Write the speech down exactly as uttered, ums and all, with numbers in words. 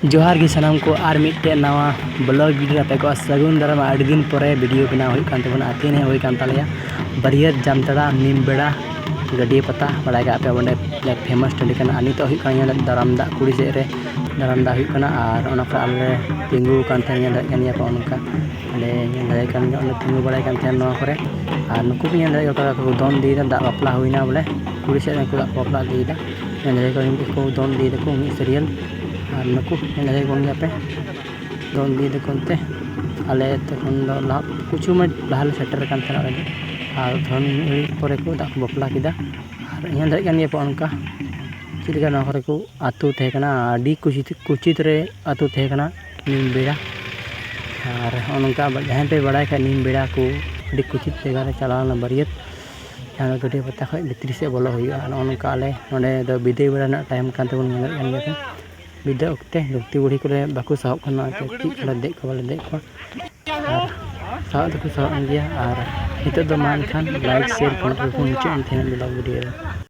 ᱡᱚᱦᱟᱨ ᱜᱮ ᱥᱟᱱᱟᱢ ᱠᱚ, ᱟᱨ ᱢᱤᱫᱴᱮᱱ ᱱᱟᱣᱟ vlog video ᱨᱮ ᱟᱯᱮ ᱠᱚᱣᱟᱜ ᱥᱟᱹᱜᱩᱱ ᱫᱟᱨᱟᱢ᱾ ᱟᱹᱰᱤ ᱫᱤᱱ ᱯᱚᱨᱮ video ᱵᱮᱱᱟᱣ ᱦᱩᱭᱩᱜ ᱠᱟᱱ ᱛᱟᱵᱚᱱᱟ᱾ ᱟᱨ ᱛᱮᱦᱮᱧ ᱦᱩᱭ ᱠᱟᱱ ᱛᱟᱞᱮᱭᱟ ᱵᱟᱹᱨᱭᱟᱹᱛ ᱡᱟᱢᱛᱟᱲᱟ ᱱᱤᱢ ᱵᱮᱲᱟ ᱜᱟᱹᱰᱭᱟᱹ ᱯᱟᱛᱟ, ᱵᱟᱲᱟᱭ ᱠᱟᱜ ᱯᱮ ᱚᱸᱰᱮ famous ᱴᱟᱺᱰᱤ ᱠᱟᱱᱟ᱾ ᱟᱨ ᱱᱤᱛᱚᱜ ᱦᱩᱭᱩᱜ ᱠᱟᱱᱟ ᱧᱮᱞ ᱫᱟᱨᱟᱢ ᱫᱟᱜ ᱠᱩᱲᱤ ᱥᱮᱫ ᱨᱮ ᱫᱟᱨᱟᱢ ᱫᱟᱜ ᱦᱩᱭᱩᱜ ᱠᱟᱱᱟ᱾ ᱟᱨ ᱚᱱᱟ ᱠᱚᱨᱮ ᱟᱞᱮ ᱞᱮ ᱛᱤᱸᱜᱩ ᱟᱠᱟᱱ ᱛᱟᱦᱮᱸ, ᱧᱮᱞ ᱫᱟᱲᱮᱭᱟᱜ ᱠᱟᱱ ᱜᱮᱭᱟ ᱯᱮ ᱚᱱᱠᱟ᱾ ᱟᱞᱮ ᱧᱮᱞ ᱫᱟᱲᱮᱭᱟᱜ ᱠᱟᱱ ᱜᱮᱭᱟ, ᱚᱸᱰᱮ ᱛᱤᱸᱜᱩ ᱵᱟᱲᱟᱭ ᱠᱟᱱ ᱛᱟᱦᱮᱸ ᱱᱚᱣᱟ ᱠᱚᱨᱮ᱾ ᱟᱨ ᱱᱩᱠᱩ ᱠᱚ ᱧᱮᱞ ᱫᱟᱲᱮᱭᱟᱜ ᱠᱟᱱᱟ ᱠᱚ ᱫᱚᱱ ᱤᱫᱤᱭᱮᱫᱟ, ᱫᱟᱜ ᱵᱟᱯᱞᱟ ᱦᱩᱭᱱᱟ ᱵᱚᱞᱮ, ᱠᱩᱲᱤ ᱥᱮᱫ ᱨᱮᱱ ᱠᱚ ᱫᱟᱜ ᱠᱚ ᱵᱟᱯᱞᱟ ᱤᱫᱤᱭᱮᱫᱟ᱾ ᱧᱮᱞ ᱫᱟᱲᱮᱭᱟᱜ ᱠᱟᱱᱟ ᱠᱚ ᱫᱚᱱ ᱤᱫᱤᱭᱮᱫᱟ ᱠᱚ ᱢᱤᱫ serial᱾ ᱟᱨ ᱱᱩᱠᱩ ᱧᱮᱞ ᱫᱟᱲᱮᱭᱟᱜ ᱠᱟᱱ ᱜᱮᱭᱟ ᱯᱮ ᱫᱚᱱ ᱤᱫᱤᱭᱮᱫᱟ ᱠᱚ ᱚᱱᱛᱮ᱾ ᱟᱞᱮ ᱛᱚᱠᱷᱚᱱ ᱫᱚ ᱞᱟᱦᱟ, ᱠᱤᱪᱷᱩ ᱢᱟ ᱞᱟᱦᱟ ᱞᱮ ᱥᱮᱴᱮᱨ ᱟᱠᱟᱱ ᱛᱟᱦᱮᱱᱟ ᱟᱞᱮ ᱫᱚ᱾ ᱟᱨ ᱛᱚᱠᱷᱚᱱ ᱢᱤᱫ ᱜᱷᱟᱹᱲᱤᱡ ᱯᱚᱨᱮ ᱠᱚ ᱫᱟᱜ ᱠᱚ ᱵᱟᱯᱞᱟ ᱠᱮᱫᱟ᱾ ᱟᱨ ᱧᱮᱞ ᱫᱟᱲᱮᱭᱟᱜ ᱠᱟᱱ ᱜᱮᱭᱟ ᱯᱮ ᱚᱱᱠᱟ ᱪᱮᱫ ᱞᱮᱠᱟ ᱱᱚᱣᱟ ᱠᱚᱨᱮ ᱠᱚ ᱟᱹᱛᱩ ᱛᱟᱦᱮᱸ ᱠᱟᱱᱟ, ᱟᱹᱰᱤ ᱠᱩᱪᱤᱛ, ᱠᱩᱪᱤᱛ ᱨᱮ ᱟᱹᱛᱩ ᱛᱟᱦᱮᱸ ᱠᱟᱱᱟ ᱱᱤᱢ ᱵᱮᱲᱟ᱾ ᱟᱨ ᱦᱚᱸᱜᱼᱚ ᱱᱚᱝᱠᱟ ᱟᱵᱟᱨ ᱡᱟᱦᱟᱸᱭ ᱯᱮ ᱵᱟᱲᱟᱭ ᱠᱷᱟᱡ ᱱᱤᱢ ᱵᱮᱲᱟ ᱠᱚ ᱟᱹᱰᱤ ᱠᱩᱪᱤᱛ ᱡᱟᱭᱜᱟ ᱨᱮ ᱪᱟᱞᱟᱣ ᱞᱮᱱᱟ ᱵᱟᱹᱨᱭᱟᱹᱛ, ᱡᱟᱦᱟᱸ ᱫᱚ ᱜᱟᱹᱰᱭᱟᱹ ᱯᱟᱛᱟ ᱠᱷᱚᱡ ᱵᱷᱤᱛᱨᱤ ᱥᱮᱫ ᱵᱚᱞᱚ ᱦᱩᱭᱩᱜᱼᱟ᱾ ᱟᱨ ᱱᱚᱜᱼᱚ ᱱᱚᱝᱠᱟ ᱟᱞᱮ ᱱᱚᱸᱰᱮ ᱫᱚ ᱵᱤᱫᱟᱹᱭ ᱵᱮᱲᱟ ᱨᱮᱱᱟᱜ time ᱠᱟᱱ ᱛᱟᱵᱚᱱ ᱧᱮᱞᱮᱫ ᱠᱟᱱ ᱜᱮᱭᱟ ᱯᱮ᱾ ᱵᱤᱫᱟᱹ ᱚᱠᱛᱮ ᱞᱩᱠᱛᱤ ᱵᱩᱲᱦᱤ ᱠᱚᱞᱮ ᱵᱟᱠᱚ ᱥᱟᱦᱚᱵ ᱠᱟᱱᱟ, ᱪᱮᱫ ᱠᱚᱞᱮ ᱫᱮᱡ ᱠᱚ ᱵᱟᱞᱮ ᱫᱮᱡ ᱠᱚᱣᱟ᱾ ᱟᱨ ᱥᱟᱦᱚᱵ ᱫᱚᱠᱚ ᱥᱟᱦᱚᱵ ᱮᱱ ᱜᱮᱭᱟ᱾ ᱟᱨ ᱱᱤᱛᱚᱜ ᱫᱚ ᱢᱟ ᱮᱱᱠᱷᱟᱱ like, share, comment ᱨᱮᱠᱚ ᱢᱩᱪᱟᱹᱫ ᱮᱱ ᱛᱟᱦᱮᱸᱱᱟ vlog video ᱫᱚ᱾